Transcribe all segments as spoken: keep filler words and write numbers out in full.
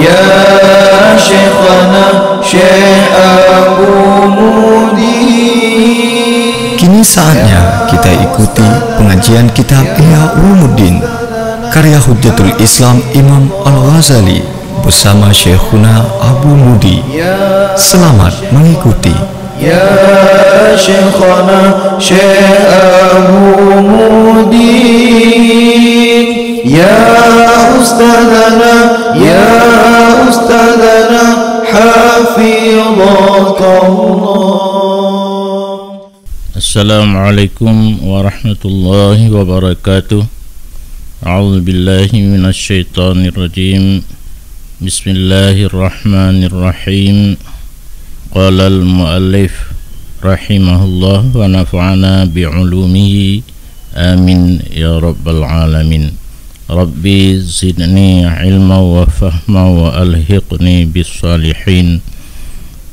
Ya Syekhana Syekh Abu Mudi. Kini saatnya kita ikuti pengajian kitab Ihya Ulumuddin karya Hujjatul Islam Imam Al-Ghazali bersama Syekhuna Abu Mudi. Selamat mengikuti. Ya Syekhana Syekh Abu Mudi, ya Ustadzana, ya Ustadzana, hafidhakallah. Assalamualaikum warahmatullahi wabarakatuh. A'udzubillahi minasyaitonirrajim. Bismillahirrahmanirrahim. Qalal muallif rahimahullah wa nafa'ana bi ulumihi. Amin ya rabbal alamin. Rabbi zidni ilma wa fahma wa alhiqni bis salihin.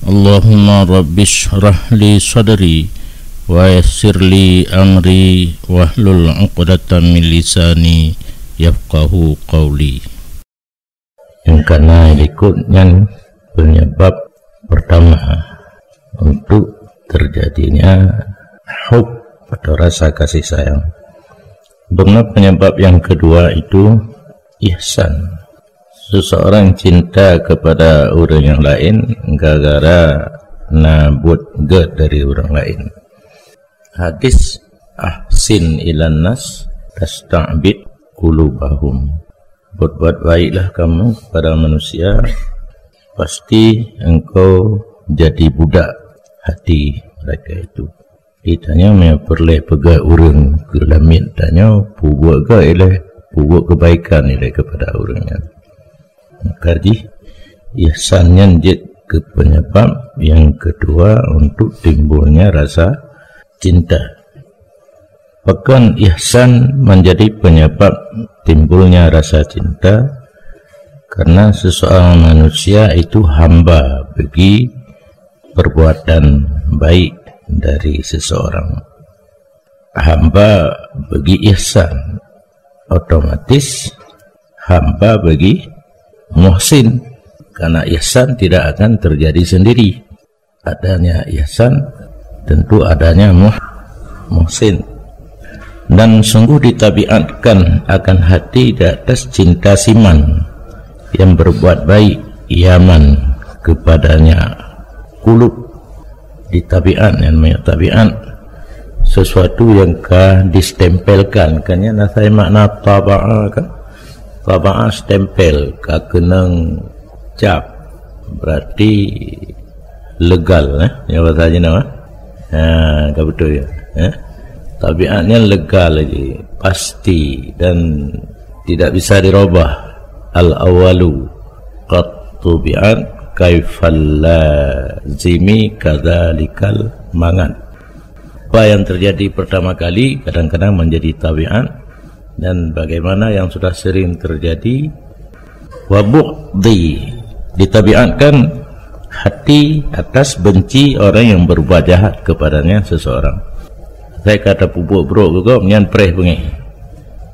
Allahumma rabbi shrah li sadri wa yassir li amri wahlul uqdatam min lisani yafqahu qawli. Nyang kana likot nyan penyebab pertama untuk terjadinya hub atau rasa kasih sayang. Beuna penyebab yang kedua itu ihsan. Seseorang cinta kepada orang yang lain gara-gara na buet gét dari orang lain. Hadis, "Ahsin ilan nas tasta'bid qulubahum." Berbuat baiklah kamu kepada manusia, pasti engkau jadi budak hati mereka itu. Di tanyoe meunyoe peureulée peugah ureuëng keu lamiet tanyoe, peubuet gét ilée, peubuet keubaikan ilée keupada ureuëng nyan. Maka jih ihsan nyan jeuet keu penyebab nyang keudua untuk timbulnya rasa cinta. Pakon ihsan menjadi penyebab timbulnya rasa cinta? Karena seseorang manusia itu hamba bagi perbuatan baik dari seseorang. Hamba bagi ihsan, otomatis hamba bagi muhsin. Karena ihsan tidak akan terjadi sendiri. Adanya ihsan, tentu adanya muh-, muhsin. Dan sungguh ditabiatkan akan hati di atas cinta siman yang berbuat baik, yaman kepadanya. Kulub, di tabiat, yang namanya tabiat, sesuatu yang ka distempelkan, kan, ya, nah, saya makna taba'a, kan? Taba'a stempel, ka keunong cap. Berarti legal, eh? Ya, bahasa Cina, eh? Ha, ka betul ya. Eh? Tabiatnya legal lagi, pasti dan tidak bisa dirubah. Al-awalu qad tubi'at kaifal lazimi kadzalikal mangat. Apa yang terjadi pertama kali kadang-kadang menjadi tabiat, dan bagaimana yang sudah sering terjadi, wa bughdi, ditabiatkan hati atas benci orang yang berbuat jahat kepadanya seseorang. Saya kata peubuet brok keu gob nyan preh beungéh.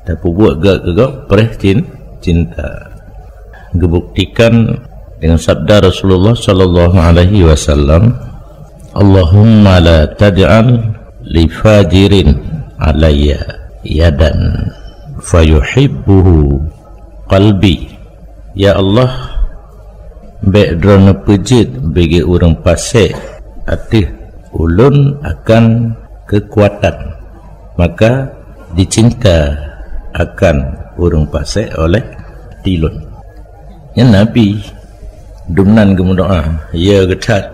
Tapi peubuet gét keu gob preh cin-, cinta. Geubuktikan dengan sabda Rasulullah sallallahu alaihi wasallam, "Allahumma la taj'al li fajirin alayya yadan fayuhibbuhu qalbi." Ya Allah, bék Droeneuh peujeuet bagi ureuëng pasék ateueh ulôn akan keukuatan, maka dicinta akan ureuëng pasék oleh dilôn. Nyan Nabi, dumnan geumeudoá, ya geuthat,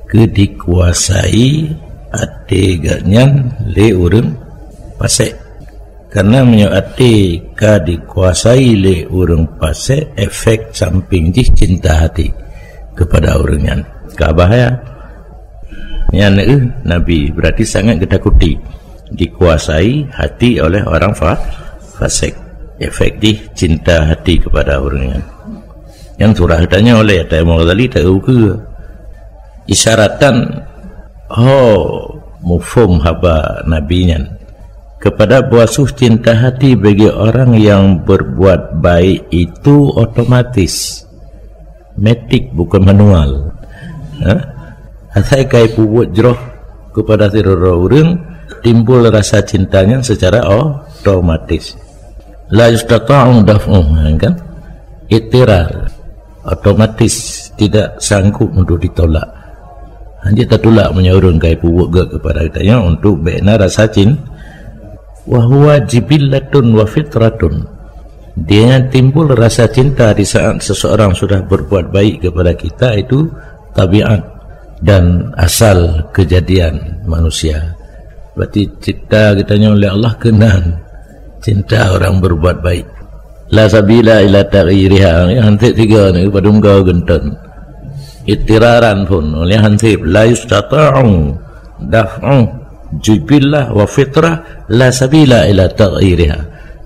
keu dikuasai até geuhnyan lé ureuëng pasék. Karena meunyoe até ka dikuasai lé ureuëng pasék, efek samping jih cinta hati kepada ureuëng nyan. Ka bahaya. Nyan, eh, Nabi berarti sangat geutakuti dikuasai hati oleh orang fa-, fasik. Efek jih cinta hati kepada ureuëng nyan. Nyang surah tanya oleh Imam Ghazali tak ukeue. Isyaratan ho mufhum haba Nabi nyan. Kepada beuasuh cinta hati bagi orang yang berbuat baik itu otomatis. Matik, bukan manual. Ha? Asai ka ipeubuet jroh kepada sidroe ureuëng, timbul rasa cinta nyan secara otomatis. La yustata'u daf'uh, kan? Ittirar, otomatis tidak sanggup untuk ditolak. Hanjeuet tatulak meunyoe ureuëng ka ipeubuet gét kepada geutanyoe untuk bék na rasa cin-, wa huwa jibillatun wa fitratun. Dia timbul rasa cinta di saat seseorang sudah berbuat baik kepada kita, itu tabiat dan asal kejadian manusia. Berarti cinta geutanyoe lé Allah keunan cinta orang berbuat baik. La sabila ila taghyiriha, ya, hansip tiga ni padum gawa geuntén. Ittiraran pun, oleh hansip, la yustata'u daf'u jibillah wa fitrah, la sabila ila taghyiriha.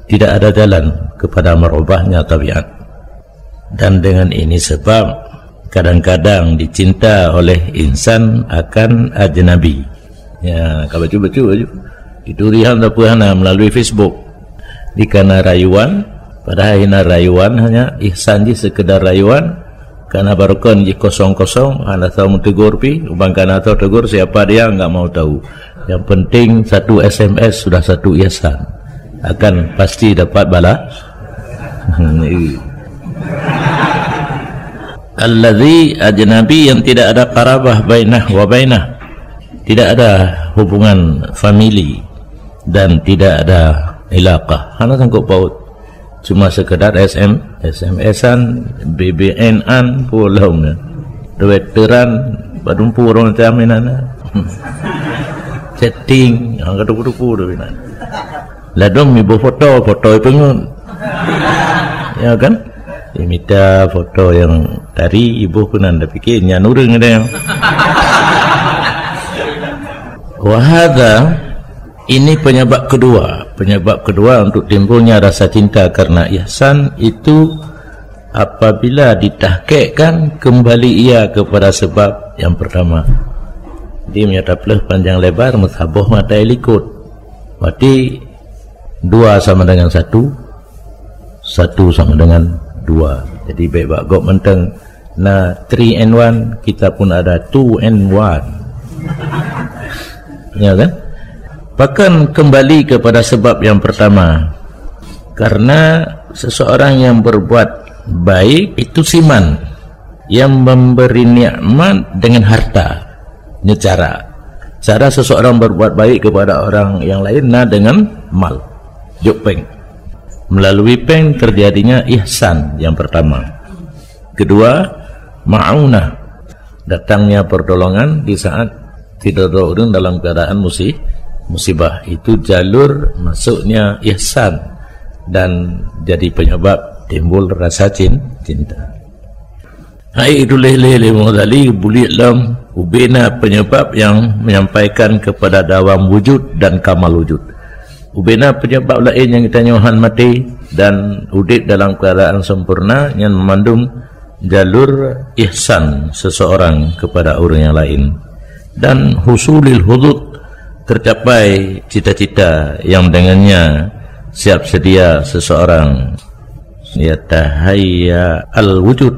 Tidak ada jalan kepada merubahnya tabiat. Dan dengan ini sebab kadang-kadang dicinta oleh insan akan ajnabi. Ya, ka bacut-bacut aju. Itu rihan tapi hana melalui Facebook. Di kana rayuan, padahal hina rayuan, hanya ihsan jih sekedar rayuan. Kana barokon jih kosong-kosong, hana tahu meutegur pi, ubang kana tahu tegur siapa dia, enggak mau tahu. Yang penting satu S M S sudah satu ihsan. Akan pasti dapat bala. Alladzi ajnabi, yang tidak ada qarabah bainah wa bainah. Tidak ada hubungan famili dan tidak ada ilaqah. Hana sangkut paut. Cuma sekedar S M, S M S-an, B B N-an, pulang. Twitteran, badumpu orang macam mana. Chatting, yang kata kutu-kutu tu, Inan. Ladom ibu foto, foto itu ngun. Ya kan? Dia minta foto yang tadi, ibu pun anda fikir, nyan urang ada yang. Wahada, ini penyebab kedua. Penyebab kedua untuk timbulnya rasa cinta karena ihsan itu apabila ditahkikkan kembali ia kepada sebab yang pertama. Jadi, meunyoe tapeuleueh panjang lebar, meusaboh mata likot. Berarti dua sama dengan satu, satu sama dengan dua. Jadi, baik bak gob mantong na three and one, kita pun ada two and one. Ya kan? Bahkan kembali kepada sebab yang pertama. Karena seseorang yang berbuat baik itu siman yang memberi nikmat dengan harta. Ini cara. Cara seseorang berbuat baik kepada orang yang lain na dengan mal. Jok péng. Melalui péng terjadinya ihsan yang pertama. Kedua, ma'unah. Datangnya pertolongan di saat sidroe ureuëng dalam keadaan musi-, musibah. Itu jalur masuknya ihsan dan jadi penyebab timbul rasa cin-, cinta. Hai itu leh-leh leh Mughazali bulik lam ubena penyebab yang menyampaikan kepada dawam wujud dan kamal wujud. Ubena penyebab lain yang kita nyohan mati dan udip dalam keadaan sempurna yang memandum jalur ihsan seseorang kepada orang yang lain dan husulil hudud, tercapai cita-cita yang dengannya siap sedia seseorang. Ya tahayya al wujud,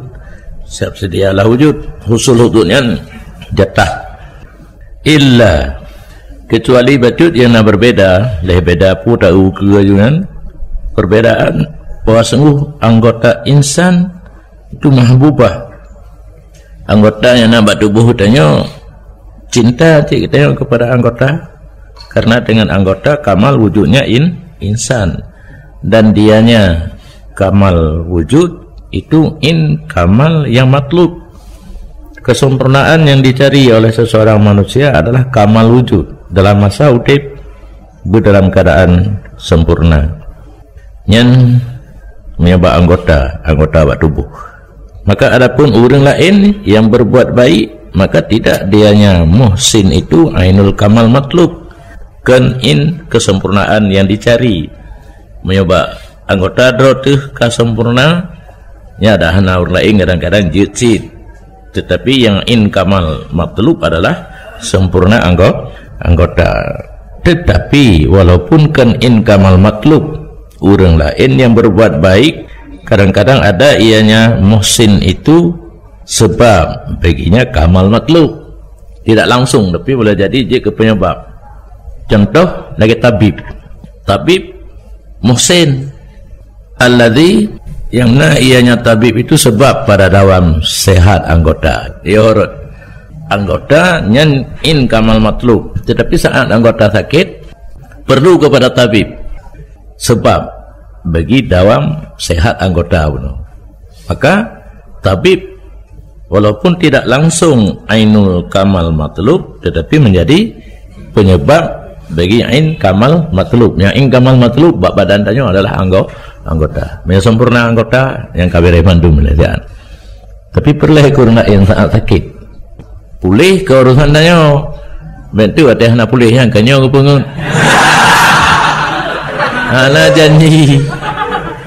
siap sedialah wujud. Husul hudud nyan jatah. Illa, kecuali bacut yang na berbeda, leh beda pu ta ukeue aju nyan. Perbedaan bahwa sungguh anggota insan itu mahbubah. Anggota yang na bak tuboh tanyoe cinta cit tanyoe kepada anggota, karena dengan anggota kamal wujudnya in-, insan, dan dianya kamal wujud itu in kamal yang matlub. Kesempurnaan yang dicari oleh seseorang manusia adalah kamal wujud dalam masa udip dalam keadaan sempurna. Nyan meunyoe bak anggota, anggota bak tuboh. Maka adapun ureuëng laén yang berbuat baik, maka tidak dianya muhsin itu ainul kamal matlub, kon in kesempurnaan yang dicari. Meunyoe bak anggota droe teuh ka sempurna, nya dah hana ureuëng laén kadang-kadang jeuet cit. Tetapi yang in kamal matlub adalah sempurna anggo-, anggota. Tetapi walaupun kan in kamal matlub, ureuëng laén yang berbuat baik, kadang-kadang ada ianya muhsin itu Sebab baginya kamal matlub. Tidak langsung, tapi boleh jadi jeuet keu penyebab. Contoh lagée tabib. Tabib muhsin. Alladzi, yang mana ianya tabib itu sebab pada dawam sehat anggota. Dia urut anggota nyan in kamal matlub. Tetapi saat anggota sakit, perlu kepada tabib. Sebab bagi dawam sehat anggota bunoe. Maka tabib walaupun tidak langsung ainul kamal matlub, tetapi menjadi penyebab bagi ain kamal matlub. Yang ain kamal matlub bak badan tanyoe adalah anggo-, anggota. Meunyoe sempurna anggota, nyang ka beureh mandum lé siat. Tapi peureulée keu ureuëng laén saat sakit. Puléh keu urusan tanyoe. Bék tu watée hana puléh nyan ka nyoe geupeungeut. Hana janji.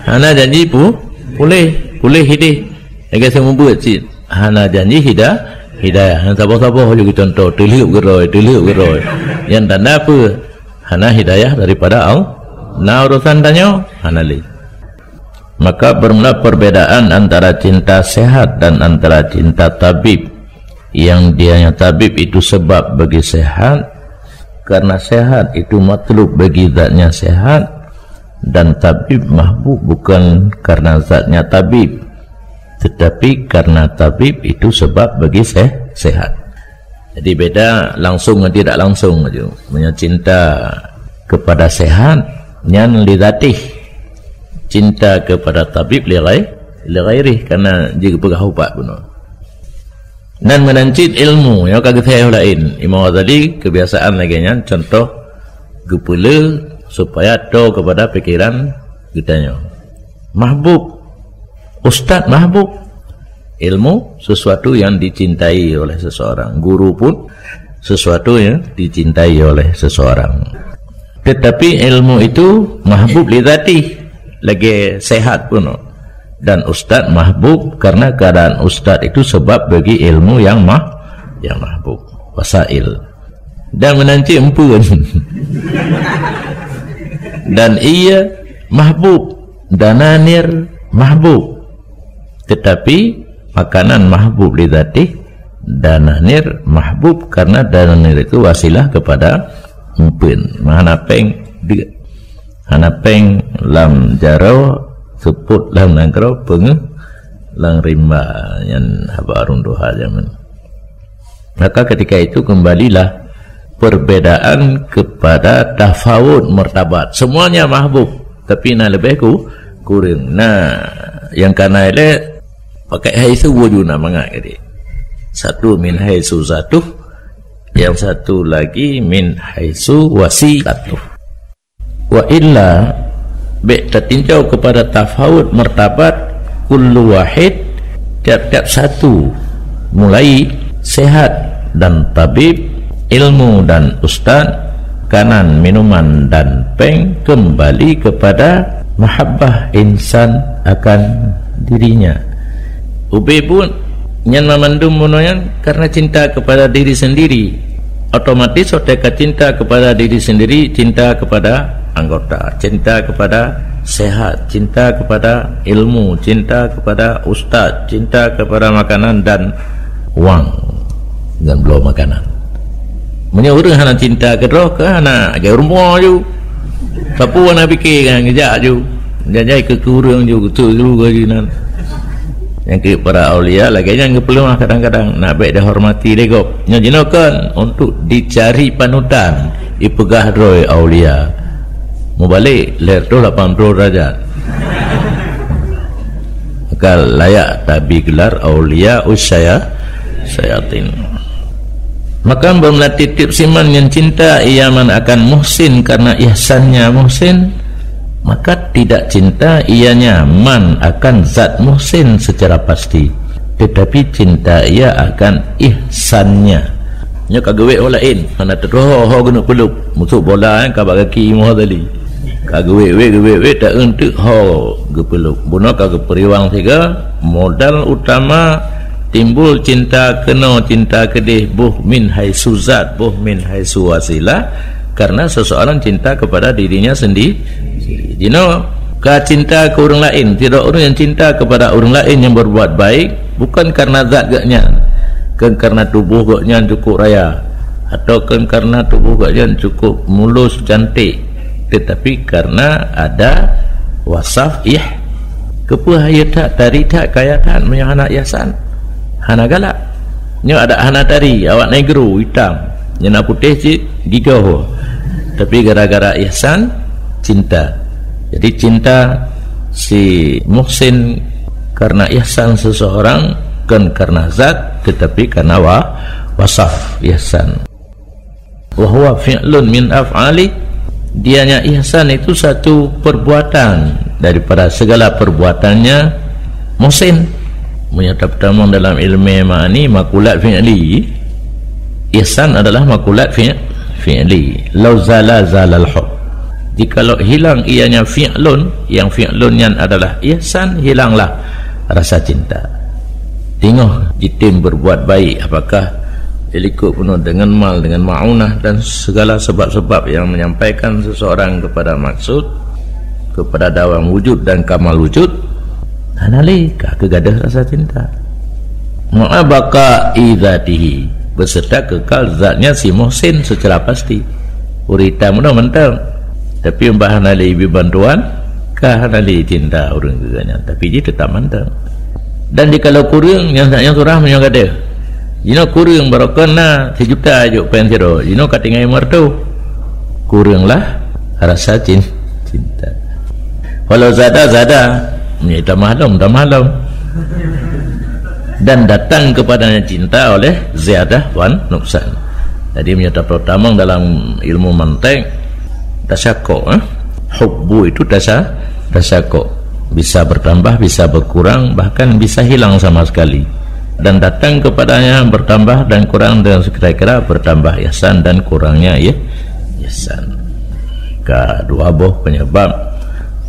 Hana janji pu-, puléh, puléh hideh. Lagée seumeubeuet cit. Hana janji hida-, hidayah. Nyang saboh-saboh juga contoh, teulheuep geurôi, teulheuep geurôi. Nyang tanda apa? Hana hidayah daripada Allah. Na urusan tanyoe, hana lé. Maka bermula perbedaan antara cinta sehat dan antara cinta tabib. Yang dianya tabib itu sebab bagi sehat, karena sehat itu matlub bagi zatnya sehat, dan tabib mahbub bukan karena zatnya tabib, tetapi karena tabib itu sebab bagi se-, sehat. Jadi beda langsung dan tidak langsung aju. Meunyoe cinta kepada sehat, nyan li zatih. Cinta kepada tabib li ghai-, li ghairih, karena jeuet geupeugah ubat bunoe. Nan meunan cit ilmu, nyoe ka geuthée laén. Imam Ghazali kebiasaan lagée nyan, contoh geupeule supaya toe kepada pikiran geutanyoe. Mahbub, ustaz mahbub. Ilmu sesuatu yang dicintai oleh seseorang. Guru pun sesuatu yang dicintai oleh seseorang. Tetapi ilmu itu mahbub li zatih, lagée sehat pun. Dan ustaz mahbub karena keadaan ustaz itu sebab bagi ilmu yang mah-, yang mahbub. Wasail. Dan meunan cit empeuen. Dan ie mahbub, dananir mahbub. Tetapi makanan mahbub li zatih, dananir mahbub karena dananir itu wasilah kepada empeuen. Hana péng deuk. Hana péng lam jaroe, seupôt lam nanggroe, peungeuh lam rimba, nyan haba ureuëng tuha jameun. Maka ketika itu kembalilah perbedaan kepada tafawut martabat. Semuanya mahbub, tapi na leubeh ku-, kureueng. Na nyang ka na ilée pakai haitsu wujud na mangat jadi. Satu min haitsu zatuh, yang satu lagi min haitsu wasilatuh. Wa illa, bék tatinjau kepada tafawut martabat kullu wahid, tiap-tiap satu, mulai sehat dan tabib, ilmu dan ustaz, kanan minuman dan péng, kembali kepada mahabbah insan akan dirinya. Ubé buet nyan mamandum bunoe nyan karena cinta kepada diri sendiri. Otomatis watée ka cinta kepada diri sendiri, cinta kepada anggota, cinta kepada sehat, cinta kepada ilmu, cinta kepada ustaz, cinta kepada makanan dan wang dan bloe makanan. Meunyoe ureuëng hana cinta keudroe, ka hana agée rumoh ju. Sapeue na pike kan geujak ju. Jai-jai keu kureueng ju, keu tu ju gaji nan. Nyang keu para aulia lagée nyan geupeuleumah kadang-kadang, nak bék dihormati lé gob. Nyoe jinoe kon untuk dicari panutan, ipeugah droe aulia. Mubalek lhée reutôh lapan ploh derajat. Maka layak tabi gelar aulia usyaya syayatin. Maka beumeulati tieb siman nyang cinta ia man akan muhsin karena ihsannya muhsin, maka tidak cinta ianya man akan zat muhsin secara pasti, tetapi cinta ia akan ihsannya. Nyoe ka geuwék ho laén, hana teutroh ho geuneuk peuleup, musoh bola, eh, ka bak gaki Imam Ghazali. Ka geuwék-wék, geuwék-wék, taeunteuk ho geupeuleup. Bunoe ka geupeuriwang siga, modal utama timbul cinta keunoe, cinta keudeh, boh min haitsu zat, boh min haitsu wasilah, karena seseorang cinta kepada dirinya sendiri. Jinoe ka cinta keu ureuëng laén, sidroe ureuëng nyang cinta kepada ureuëng laén nyang berbuat baik, Bukan karena zat geuhnyan, kon karena tuboh geuhnyan cukup raya, atau kon karena tuboh geuhnyan cukup mulus, cantik, tetapi karena ada wasaf ih-, keupeue hayeu that, tari that, kaya that, meunyoe hana ihsan, hana galak. Nyoe adak hana tari, awak negro itam, nyang na putéh cit gigoh. Tapi gara-gara ihsan, cinta. Jadi cinta si muhsin karena ihsan seseorang, kon karena zat, tetapi karena wa-, wasaf ihsan. Wa huwa fi'lun min af'ali, dianya ihsan itu satu perbuatan daripada segala perbuatannya muhsin. Meunyoe tapeutamaong dalam ilmu ma'ani, makulat fi'li, ihsan adalah makulat fi-, fi'li. Lau zala, zalal hub. Jikalau hilang ianya fi'lun, yang fi'lun nyan adalah ihsan, hilanglah rasa cinta. Teungoh jitem berbuat baik, apakah dilikot peunoh dengan mal, dengan maunah, dan segala sebab-sebab yang menyampaikan seseorang kepada maksud, kepada dawam wujud dan kamal wujud, hana lé ka keugadoh rasa cinta. Ma'a baqa'i zatihi, beserta kekal zatnya si muhsin secara pasti. Ureuëng itam meunoe mantong. Tapi bah hana lé ibi bantuan, ka hana lé cinta ureuëng keu gobnyan. Tapi jih tetap mantong. Dan jikalau kureueng, nyang sak nyoe surah meunyoe gadoh. Jinoe kureueng barokon na sijuta jok péng sidroe. Jinoe ka tinggai lima reutôh. Kureuenglah rasa cin-, cinta. Walau zada, zada. Ni tamah lom, tamah lom. Dan datang kepadanya cinta oleh ziyadah wan nuksan. Jadi, meunyoe tapeutamong dalam ilmu mantek, tasyakok, eh? Hubbu itu tasya-, tasyakok. Bisa bertambah, bisa berkurang, bahkan bisa hilang sama sekali. Dan datang kepadanya bertambah dan kurang dengan sekira-kira, bertambah ihsan dan kurangnya ih-, ihsan. Ka dua boh penyebab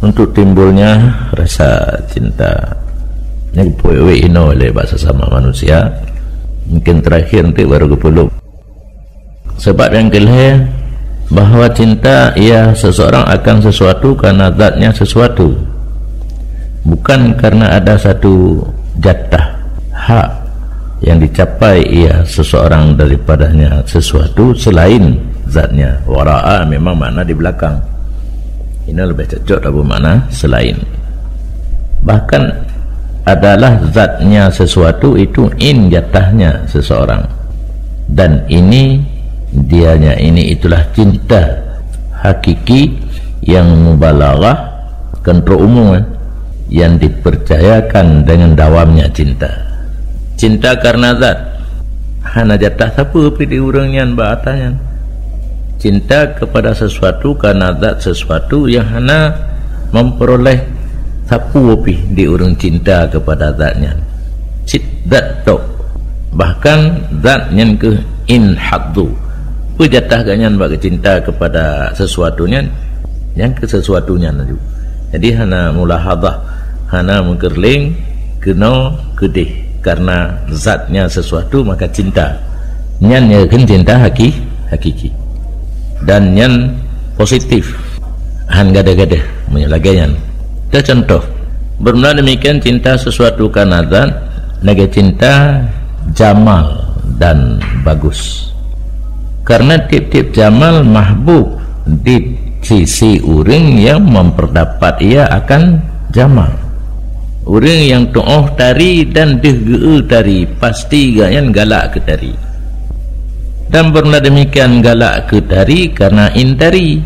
untuk timbulnya rasa cinta. Nyoe geupeue wék inoe lé bak sesama manusia. Mungkin terakhir nanti baru geupeuleueh. Sebab yang kelhée, bahwa cinta ia seseorang akan sesuatu karena zatnya sesuatu, bukan karena ada satu jatah hak yang dicapai ia seseorang daripadanya sesuatu selain zatnya. Wara'a memang makna di belakang. Ini lebih cocok dalam makna selain. Bahkan adalah zatnya sesuatu itu in jatahnya seseorang. Dan ini, dianya ini itulah cinta hakiki yang mubalaghah, kon trok umu, eh, yang dipercayakan dengan dawamnya cinta. Cinta karena zat. Hana jatah sapeue pih di ureuëng nyan bak ata nyan. Cinta kepada sesuatu karena zat sesuatu yang hana memperoleh sapeue pih di ureuëng cinta kepada zat nyan. Cit zat tok. Bahkan zat nyan keuh in haddu. Peue jatah gobnyan bak geucinta kepada sesuatu nyan, nyan keuh sesuatu nyan laju. Jadi hana mulahadhah, hana meukeureuléng keunoe keudeh, karena zatnya sesuatu maka cinta. Nyan nyang kheun cinta haki-, hakiki. Dan nyan positif, han gadoh-gadoh meunyoe lagée nyan. Teucontoh, bermula demikian cinta sesuatu karena zat, lagée cinta jamal dan bagus. Karena tiep-tiep jamal mahbub di sisi ureuëng yang memperdapat ia akan jamal. Ureuëng nyang tuoh tari dan deuh geu-eu tari, pasti gobnyan galak keu tari. Dan beuna demikian galak keu tari karena in tari.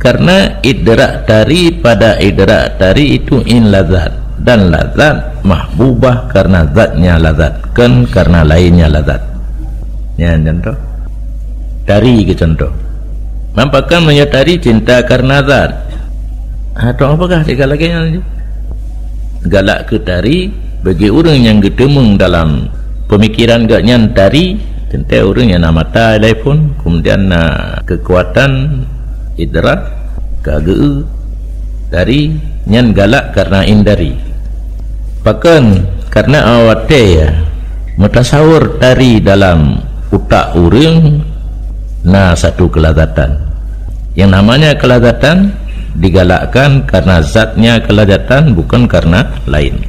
Karena idrak tari pada idrak tari itu in lazat, dan lazat mahbubah karena zatnya lazat, kon karena lainnya lazat. Nyan contoh. Tari keu contoh. Nampakkan meunyoe tari cinta karena zat. Ha, tong apakah tiga lagée nyan laju? Galak keu tari bagi ureuëng nyang geuteumeung dalam peumikiran gobnyan tari, teuntée ureuëng nyang na mata ilée phon, keumudian na keukuatan idrak, ka geu-eu tari nyan galak karena indari. Pakon? Karena awak watée meutasawur tari dalam utak ureuëng na satu kelazatan. Yang namanya kelazatan digalakkan karena zatnya kelazatan, bukan karena lain.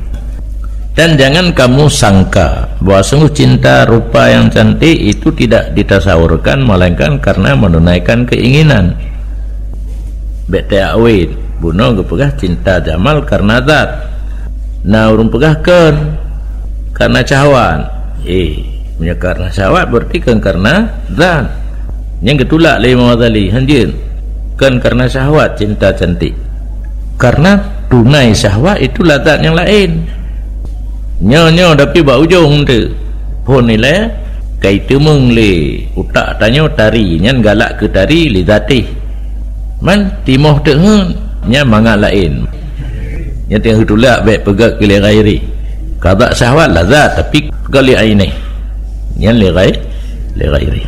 Dan jangan kamu sangka bahwa sungguh cinta rupa yang cantik itu tidak ditasawurkan, melainkan karena menunaikan keinginan. Bék teuakwét, bunoe geupeugah cinta jamal karena zat. Na ureuëng peugah kon karena syahwat. Eh, meunyoe karena syahwat, berarti kon karena zat. Nyang geutulak lé Imam Ghazali, hanjeuet. Kon karena syahwat cinta cantik. Karena tunai syahwat itu lazat nyang laén. Nyoe-nyoe tapi bak ujong teuk. Phon ilée kai teumeung lé utak tanyoe tari nyan galak keu tari li zatih. Man timoh teuk heuet, nyan mangat laén. Nyan teuh tulak bék peugah keu li ghairi. Qadha syahwat lazat tapi keu li ainih. Nyan li ghai-, li ghairi.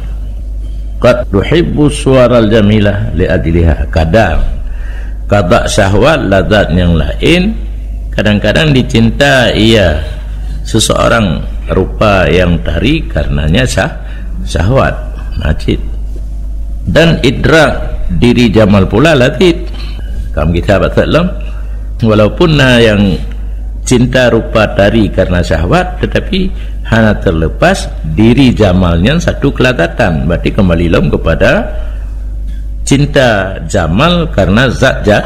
Qad tuhibbu suwaral jamilah li ajliha. Kadang qadha syahwat lazat nyang laén, kadang-kadang dicinta ia seseorang rupa yang tari karenanya syah-, syahwat. Nah, cit. Dan idrak diri jamal pula lazim. Kam kita baca lom. Walaupun na yang cinta rupa tari karena syahwat, tetapi hana terlepas diri jamal nyan satu kelazatan. Berarti kembali lom kepada cinta jamal karena zat ja-,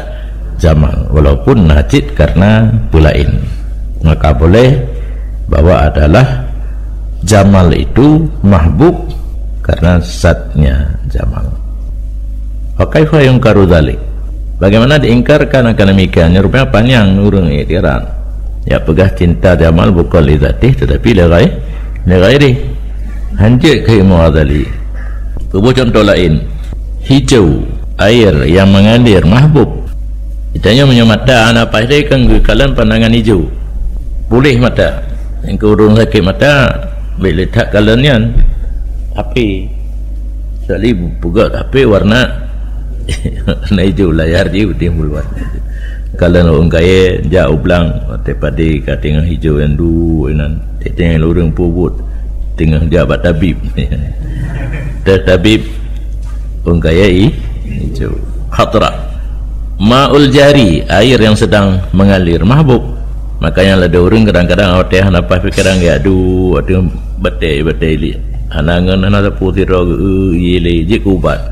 jamal, walaupun na cit karena peulaén. Maka boleh bahwa adalah jamal itu mahbub karena zatnya jamal. Wa kaifa yunkaru dzalik? Bagaimana diingkarkan akan demikian? Rupanya panyang ureuëng iktiran. Ya peugah cinta jamal bukan li zatih tetapi li ghai-, li ghairi. Hanjeuet keu Imam Ghazali. Peubuet contoh laén. Hijau, air yang mengalir, mahbub. Itanya meunyoe mata hana paih kan geukalon pandangan hijau. Puléh mata. Nyang keu ureuëng sakét mata, bék le that kalon nyan. H P. Sekali peugah H P warna, warna hijau, layar jih timbul warna hijau. Kalon ureuëng kayée jak u blang, watée padé ka teungoh hijau nyang duek inan, teungoh ureuëng peubuet, teungoh jak bak tabib. Teuh tabib, ureuëng kayée i-, hijau. Khatra. Ma'ul jari, air yang sedang mengalir, mahbub. Makanya lada ureuëng kadang-kadang watée hana paih pikeran geujak duek ateueh batée-batée ilée. Hana ngon, hana sapeue sidroe geu-, ié lé jeuet keu ubat.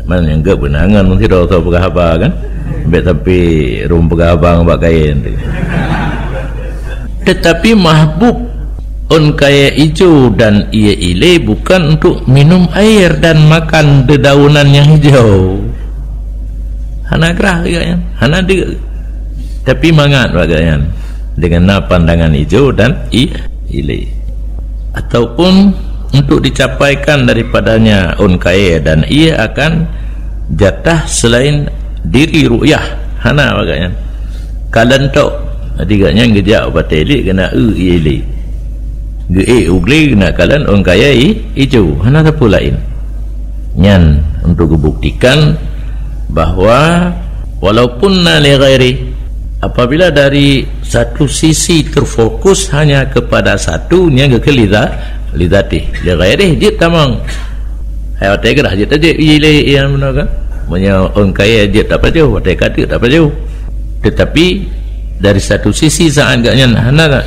Man nyang geup beunangan meusidroe soe peugah haba kan. Bék sampai rhom peugah haba ngon bak kain tu. Tetapi mahbub ôn kayée ijo dan ié ilée bukan untuk minum air dan makan dedaunan nyang hijau. Hana grah geuh nyan, hana deuk. Tapi mangat bak geuh nyan dengan na pandangan ijo dan i-, ilée. Ataupun untuk dicapaikan daripadanya ôn kayée dan ié akan jatah selain diri ru'yah, hana bak geuh nyan. Kalon tok, jadi geuh nyan geujak u batée ilée keunan eu ié ilée. Geuék u glé keunan kalon ôn kayée i-, ijo, hana sapeue laén. Nyan untuk geubuktikan bahwa walaupun na li ghairi, apabila dari satu sisi terfokus hanya kepada satu, nyan geukheun li za-, li zatih. Li ghairi jeuet tamong. Hai watée geurah jeuet tajeuet ilée nyang meunoe kan. Meunyoe ôn kayée jeuet tapajoh, watée ka deuk tapajoh. Tetapi dari satu sisi saat geuh nyan hana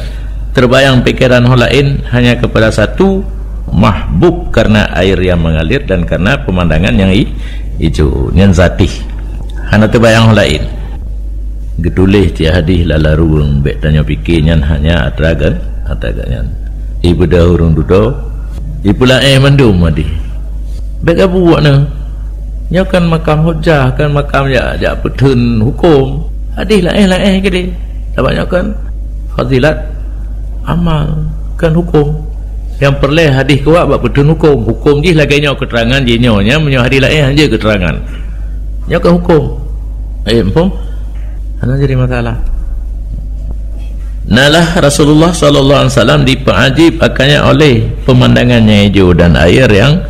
terbayang pikeran ho laén hanya kepada satu mahbub karena air yang mengalir dan karena pemandangan yang i-, ijo, nyan zatih. Hana terbayang ho laén. Geutuléh cit hadih lala ruweueng bék tanyoe pike nyan hanya atra geuh, atra geuh nyan. Ibeudôh ureuëng dudoe, ipeulaéh mandum hadih. Bék gabuek na. Nyoe kan makam hujah, kan makam jak, jak peutheun huköm. Hadih laéh-laéh keudeh. Sabab nyoe kan fazilat amal, kan huköm. Nyang peureulée hadih kuat bak peutheun huköm. Huköm jih lagée nyoe keuterangan jih nyoe, nyan meunyoe hadih laéh hanjeuet keuterangan. Nyoe kan huköm. Eh, muphom? Hana jadi masalah. Nalah Rasulullah sallallahu alaihi wasallam dipeuajib akannya oleh pemandangan nyang ijo dan air yang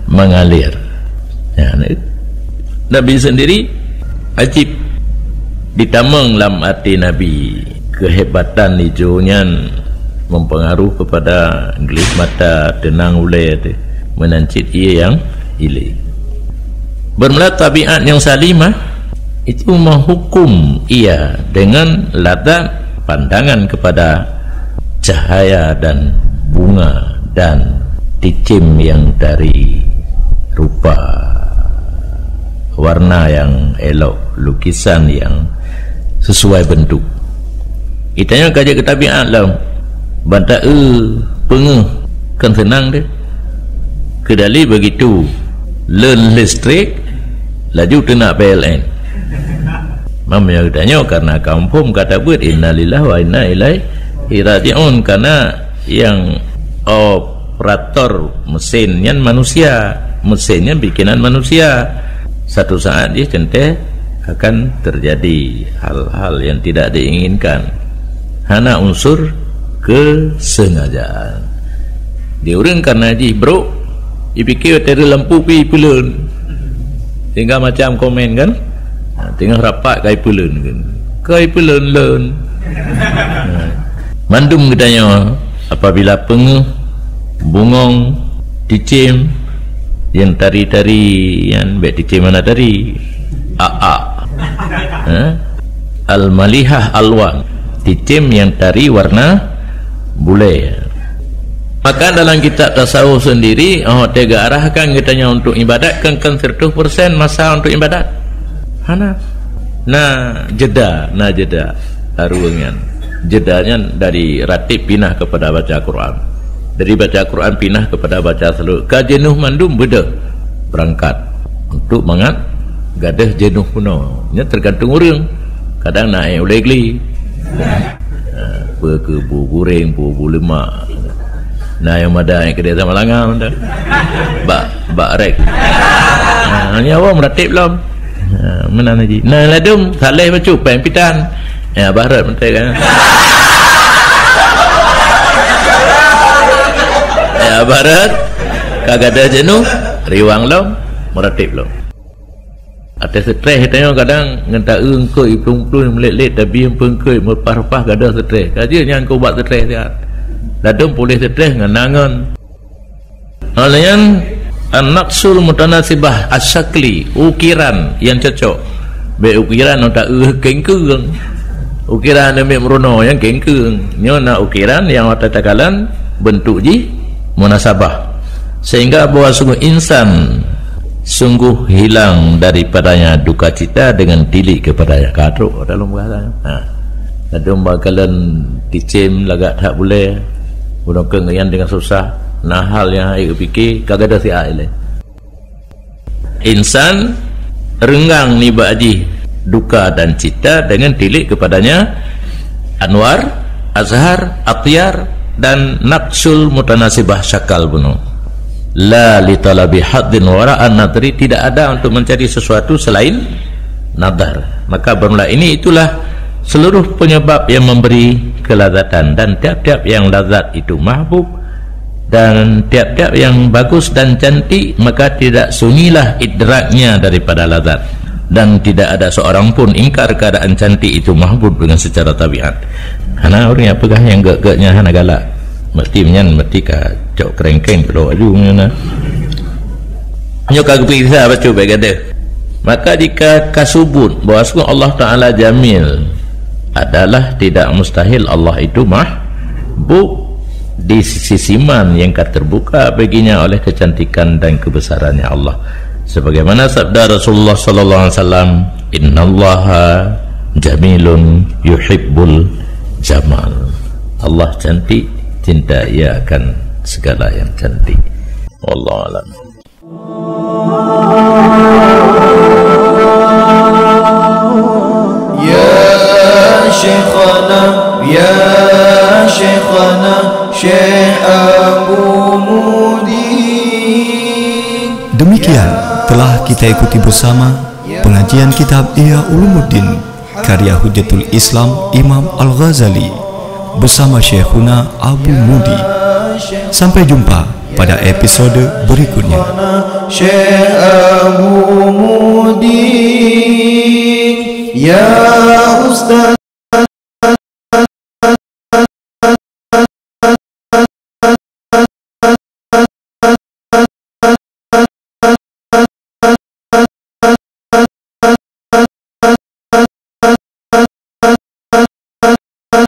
mengalir. Ya, Nabi sendiri ajib ditamong lam até Nabi. Keuhebatan ijo nyan mempengaruh kepada gleh mata, teunang ulée teuh. Meunan cit ié nyang ilée. Bermula tabiat nyang salimah itu menghukum ia dengan lazat pandangan kepada cahaya dan bunga dan ticim yang tari, rupa, warna yang elok, lukisan yang sesuai bentuk. Geutanyoe ka jeuet keu tabiat lom. Ban ta-eu peungeuh kan seunang deh. Keudali begitu leun listrik, laju teunak P L N. Meunyoe geutanyoe karena kaum phom ka tabeuet innalillahi wa inna ilaihi raji'un, karena nyang operator mesin nyan manusia, mesin nyan bikinan manusia. Satu saat jih teuntèe akan terjadi hal-hal yang tidak diinginkan. Hana unsur kesengajaan. Di ureueng karena jih brok, jipike watèe rhot lampu pih ipeuleun. Sehingga macam komen kan? Ha, teungoh rapat ka ipeuleun kan? Ka ipeuleun-leun. Ha. Mandum geutanyoe apabila peungeuh, bungong, ticim, nyang tari-tari nyan bèk ticim hana tari. Aa. Ha? Al-malihah alwan, ticim nyang tari warna bulèe. Maka dalam kitab tasawuf sendiri, oh, teuga arahkan geutanyoe untuk ibadat, kan, kan seratus persen masa untuk ibadat. Hana. Na jeda, na jeda. Areueng nyan. Jeda nyan dari ratib pinah kepada baca Quran. Dari baca Quran pinah kepada baca salawat. Ka jeuneuh mandum beudôh berangkat untuk mangat gadôh jeuneuh peunoh. Nyan tergantung ureueng. Kadang na ék ulèe gli. Ha, peu keu bu guréng, bu, bu lemak. Na nyang mada ék keudéh sama langa mantong. Bak, bak rek. Ha, nyan awak meuratéb lom. Ha, meunan haji. Na ladôm saleh bacut péng pitan. Ya, barat mantong kan. Ya, barat. Ka gadôh jeuneuh, riwang lom, meuratéb lom. Até stres tanyoe kadang ngon ta-eu eungkôt iplueng-plueng, meulet-let, tabi eumpeue eungkôt, meureupah-reupah gadôh stres. Ka jeuet nyan keu ubat stres siat. Ladôm puléh stres ngon nangon. Hal nyan an-naqsul mutanasibah asy-syakli, ukiran nyang cocok. Bèk ukiran nyang ta-eu kengkeung. Ukiran nyang meurunoe nyang kengkeung. Nyoe na ukiran nyang watèe takalon bentuk jih munasabah. Sehingga bahwa sungguh insan sungguh hilang daripadanya duka cita dengan tilik kepadanya. Ka trok dalam bahasa. Ha. Ladôm bak kalon ticém lagak that bulèe, bunoe keuh ngieng dengan susah, na hal nyang hana geupike, ka gadôh siat ilèe. Insan reunggang nibak jih duka dan cita dengan tilik kepadanya anwar, azhar, atyar, dan naqsul mutanasibah syakal bunoe. La li talabi hadzin wara'an nadri, tidak ada untuk mencari sesuatu selain nadar. Maka bermula ini itulah seluruh penyebab yang memberi kelazatan, dan tiap-tiap yang lazat itu mahbub, dan tiap-tiap yang bagus dan cantik, maka tidak sunyilah idraknya daripada lazat, dan tidak ada seorang pun ingkar keadaan cantik itu mahbub dengan secara tabiat. Hana ureueng nyang peugah nyang gèt-gèt nyan hana galak. Meusti nyan, meusti ka cok kerengkeng keudroe aju nyan na. Nyoe ka geupeugisa bacut bèk gadôh. Maka jika ka subut bahwa sungguh Allah Taala jamil, adalah tidak mustahil Allah itu mahbub di sisi siman yang ka terbuka baginya oleh kecantikan dan kebesarannya Allah. Sebagaimana sabda Rasulullah sallallahu alaihi wasallam, "Innallaha jamilun yuhibbul jamal." Allah cantik, cinta Ia akan segala yang cantik. Wallahu a'lam. Ya Syekhana, ya Syekhana, Syekh Abu Mudi. Demikian telah kita ikuti bersama pengajian kitab Ihya Ulumuddin karya Hujjatul Islam Imam Al-Ghazali bersama Syekhuna Abu Mudi. Sampai jumpa pada episode berikutnya. Syekh Abu Mudi, ya Ustaz.